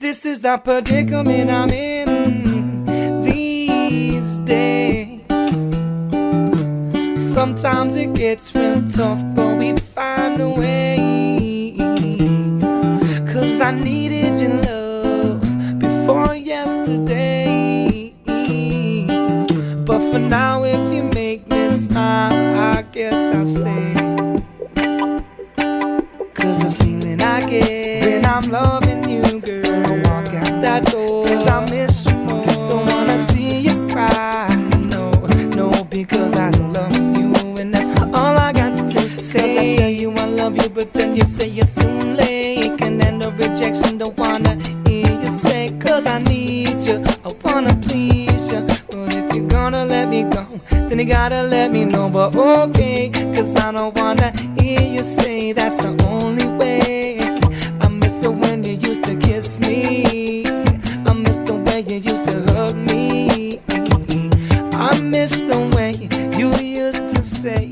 This is the predicament I'm in these days. Sometimes it gets real tough, but we find a way. 'Cause I needed your love before yesterday. But for now, if you make me smile, I guess I'll stay. 'Cause the feeling I get when I'm loving you, girl. I walk out that door, 'cause I miss you more. Don't wanna see you cry. No, because I love you, and that's all I got to say. 'Cause I tell you I love you, but then you say it's too late. And then the rejection, don't wanna hear you say. 'Cause I need you, I wanna please you. But if you're gonna let me go, then you gotta let me know. But okay, 'cause I don't wanna hear you say that's the only way. I miss it when you used to kiss me. I miss the way you used to hug me. I miss the way you used to say